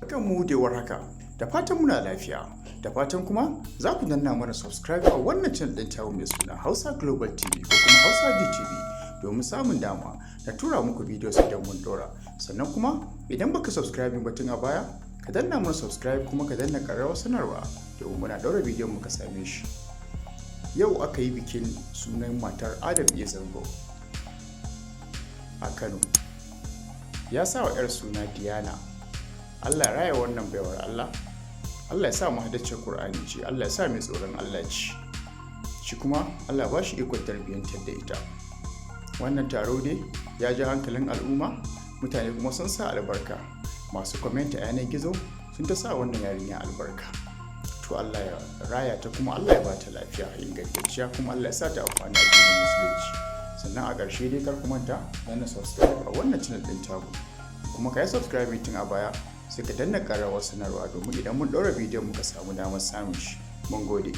Barkan mu da warhaka, da fatan muna lafiya, da fatan kuma za ku danna mana subscribe a wannan channel ɗin tamu mai suna Hausa Global TV ko kuma Hausa DTV domin samun dama na tura muku videos idan mun dora. Sannan kuma idan baka subscribe ba tun a baya, ka danna mana subscribe kuma ka danna ƙararrawar sanarwa domin muna ɗaura bidiyon muka same shi. Yau aka yi bikin sunan matar Adam A. Zango a Kano. Ya sa wa 'yar suna Diana. Allah ya raya wannan baiwar Allah. Allah ya sa mahaddaciyar Kur'ani ce, Allah ya sa mai tsoron Allah ce. Shi kuma Allah ba shi ikon tarbiyyantar da ita. Wannan taro dai ya ji hankalin al'umma, mutane kuma sun sa albarka. Masu comment a yanar gizo sun ta sa wannan yarinya albarka. To, Allah ya raya ta kuma Allah ya ba ta lafiya ingantacciya, kuma Allah ya sa ta amfani addinin Musulunci. Sannan a ƙarshe dai, kar ku manta danna subscribe a wannan channel ɗin tamu. Kuma ka yi subscribe tun a baya, sai ka danna ƙararrawar sanarwa domin idan mun ɗaura bidiyon muka samu damar samun shi. Mun gode.